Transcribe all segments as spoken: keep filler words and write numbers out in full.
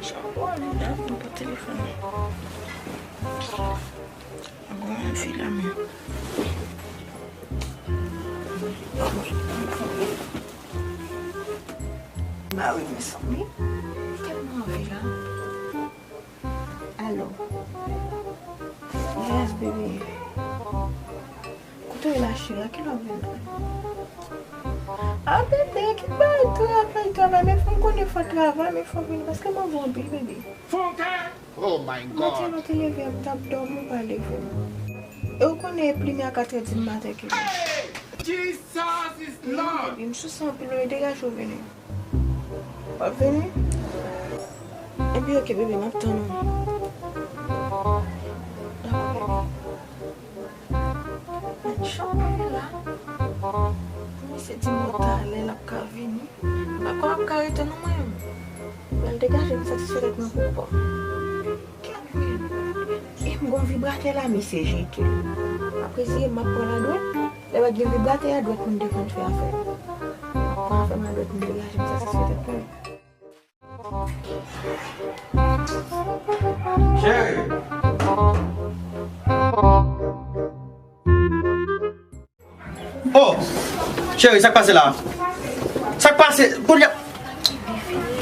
Jan w wè li la, m pa telefòn. Bon, anvi la menm. Mari, mezanmi. Tèlman anvi la. Alo. Yes, baby. Kote w ye la, cheri? A kilè w ap vin la? A, bebe, ki bay travay, travay. Men fò m konnen fò travay, men fò vini, paske m anvi w anpil, bebe. Fon kè! Oh my God! Maten, maten, leve, m t ap dòmi, ou pa leve m. E ou konnen e pli men a katrè di maten ke m. Hey! Jesus is Lord! Bebe, m souse anpil, wi, degaje w vini. W ap vini? Epi, oke, bebe, m ap tann ou. Dakò, bebe. Men jan w ye la. Misye di m talè l ap ka vini. M pa kwè w ap ka rete non, mwen menm. Lè l degaje m satisfè tèt mwen pou kò. Kèt mwen. E m gon vibratè la, misye jete l. Apre si m ap pran l a dwèt. Lè w gen vibratè a dwèt moun te konn fè afè. M ap pran afè m a dwèt moun degaje m satisfè tèt mwen. Cheri. Oh, cheri, sa k pase la? Sa k pase? Kounye a,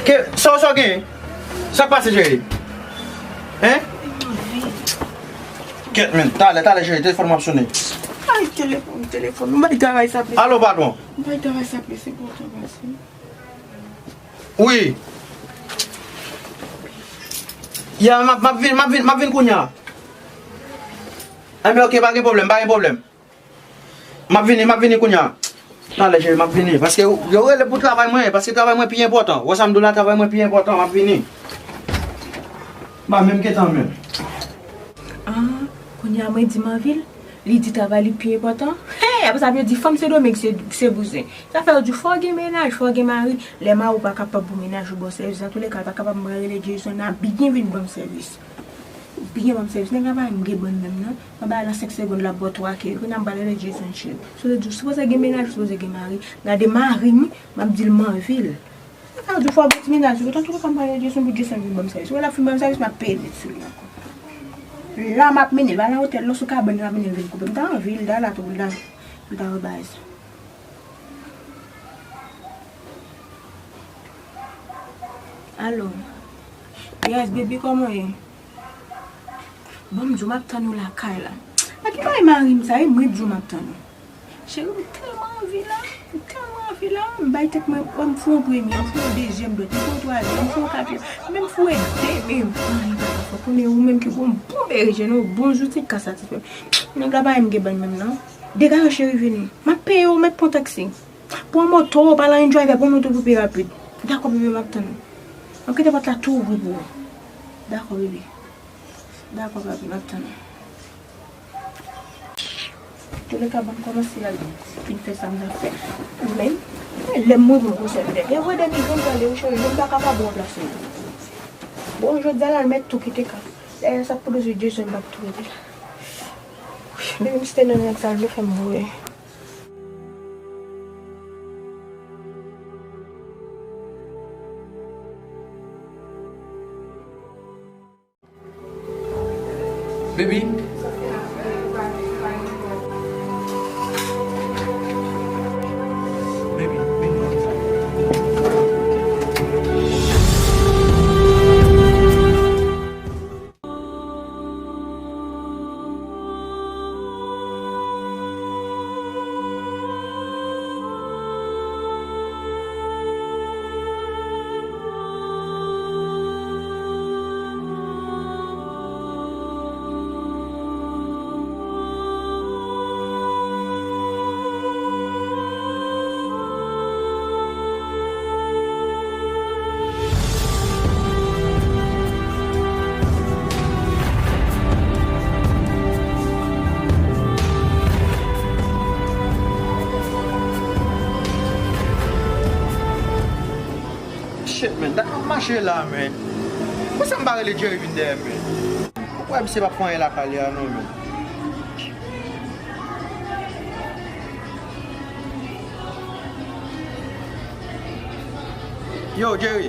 ke, sa, sa w gen? Sa k pase, cheri? Hein? Kèt, men, talè, talè, cheri, telefòn mwen ap sonnen. Ay, telefòn, telefòn. M bay travay sa, plis. Alo, patwon. M bay travay sa, plis enpòtan pase. Wi. Ya, m ap, m ap vin, m ap vin, m ap vin kounye a. Enben, oke, pa gen pwoblèm, pa gen pwoblèm. M ap vini, m ap vini kounye a. Talè, cheri, m ap vini. Paske yo, yo rele pou travay mwen, paske travay mwen pi enpòtan. Wè sa m di w la, travay mwen pi enpòtan, m ap vini. M pa menm gen tan menm. Ah, kounye a mwen di m anvi l. Li di travay li pi enpòtan. Hey, apre sa, yo di fanm Sendomeng se, se bouzen. Sa fè yo di fò w gen mennaj, fò w gen mari. Lè mari w pa kapab pou mennaj ou ba w sèvis, antouleka, l pa kapab, mwen rele Jason a byen vin ban m sèvis. Byen ban m sèvis. Nèg la pa menm gen bann menm non. Mwen ba l nan senk segonn, l ap ba w twa ke. Kounye a m pral rele Jason cheri. Sipoze di w sipoze gen mennaj, ou sipoze gen mari. Gade mari m, m ap di l m anvi l. Sa ka di fò w gen ti mennaj ou, antouleka m pral rele Jason pou Jason vin ban m sèvis. Ou wè l ap fin ban m sèvis, m ap peye nèt sou li ankò. La m ap mennen l, pa nan otèl non, sou kabann l ap mennen l vin koupe. M ta anvi l, m ta la tou pou l ta, pou l ta wè bagay sa. Alo. Yes, baby, kòman w ye? Bon, m di w m ap tann ou lakay la. A ki bagay mari m sa, e mwen k di w m ap tann ou. Cheri, m tèlman anvi la, m tèlman anvi la, m bay tèt mwen, m foure yon premye, m foure yon dezyèm dwèt, m foure yon twazyèm, m foure yon katriyèm, menm foure de menm. Anyen pa ka fè w konnen ou menm ki gon bon berejèn, yon bon zouti k ka satisfè m. Nèg la pa menm gen bann menm non. Degaje w cheri vini. M ap peye w, mèt pran taksi. Pran moto, pale a yon driver, pran moto pou pi rapid. Dakò, bebe, m ap tann ou. M ap kite pòt la tou ouvri pou ou. Dakò, bebe. Dakò, papi, m ap tann ou. Touleka, ban m kòmanse al fin fè sa m t ap fè. Men, lè m rive m konsève tèt. E vre, dènye jou m pale, wi, cheri, m pa kapab ranplase w. Bon, jodi a la, l mèt tou kite ka. Dayè, sa k pou doze Jason, m p ap tou rete la. Depi m site nan nèg sa, l vle fè m voye. Baby. Baby, baby. Shit, man, dat ap mache la, man. Poukisa m pa rele Jerry vin dèyè m, man? Ou kwè misye p ap fè anyen lakay li a non, man? Yo, Jerry.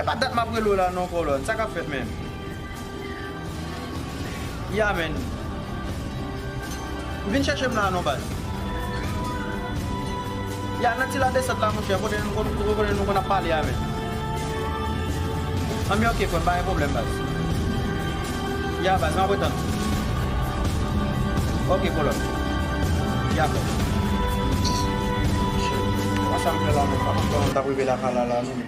Pa dat m ap rele w la non, kolòn. Sa k ap fèt menm? Ya, men. Vin chèche m la non, baz. Ya, nan ti ladesant la, monchè, kote nou konn, kote nou konn ap pale a, men. Anben, oke, frè m, pa gen pwoblèm, baz. Ya, baz, m ap retann ou. Oke, kolòn. Ya, frè m. Shit. Sa m fè la, men, sa m fè, m t ap rive lakay la, la, non.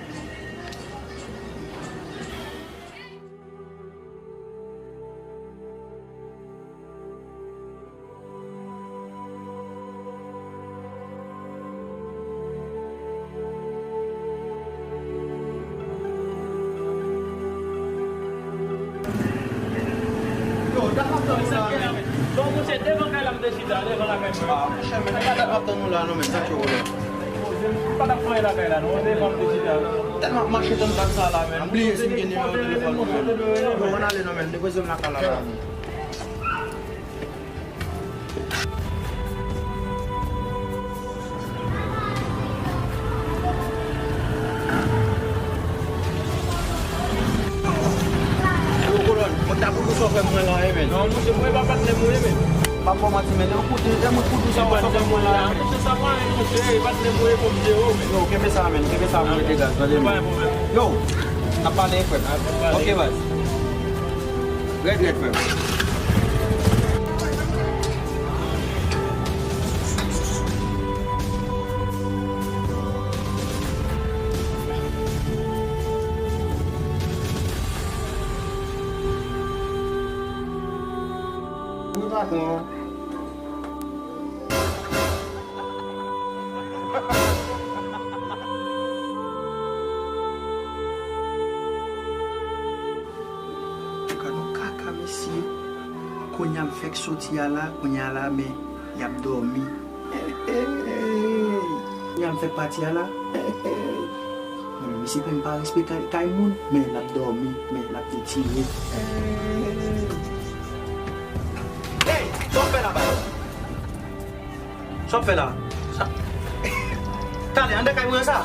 Yo, dat m ap tann ou la, men. Non, monchè, devan kay la m te chita, devan lakay mwen. Ah, monchè, men, pa dat m ap tann ou la, non, men, sa k fè w la. Poze m, m pa t ap fè anyen lakay la, non, devan m te chita. Tèlman m ap mache tann bak sa la, men. M bliye si m gen nimewo telefòn ou, men. Bon, ann ale non, men, depoze m lakay la, la, men. Yo, kolòn, mwen ta pou sa w fè mwen la, e, men. Non, monchè, mwen pa patnè mwen, men. Pa fò manti, men, lè w koute, lè mwen koute sa w fè mwen la, men. Monchè, sa pa anyen, monchè, e patnè mwen, e fò m jere w, men. Yo, kenbe sa, men, kenbe sa, mwen rete gaz, tande, men. Pa gen pwoblèm. Yo, n ap pale, frè m. N ap pale. Oke, baz. Rèd, rèd, frè m. Wi, patwon. Gad yon kaka, mesye. Kounye a m fèk soti a la, kounye a la, men y ap dòmi. Kounye a m fèk pati a la. Men misye pa respekte kay, kay moun, men l ap dòmi, men l ap detire. Hey, sa w fè la, baz? Sa w ap fè la? Sa... Talè, anndan kay mwen sa?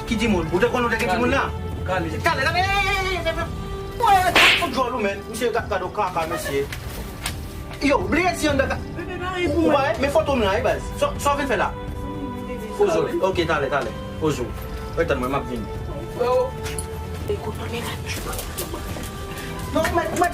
Ki timoun? Ou te konn ou te gen timoun la? Talè, talè, talè, ey, ey, ey, ey, ey, ey, fout djòl ou, men. Misye, gad, gad yon kaka, mesye. Yo, bliye si anndan ka... Ou pa wè, men foto m la, wi, baz. Sa, sa w vin fè la? Poze w. Ok, talè, talè. Poze w. Ret tann mwen, m ap vini. Freo. Non, mèt, mèt.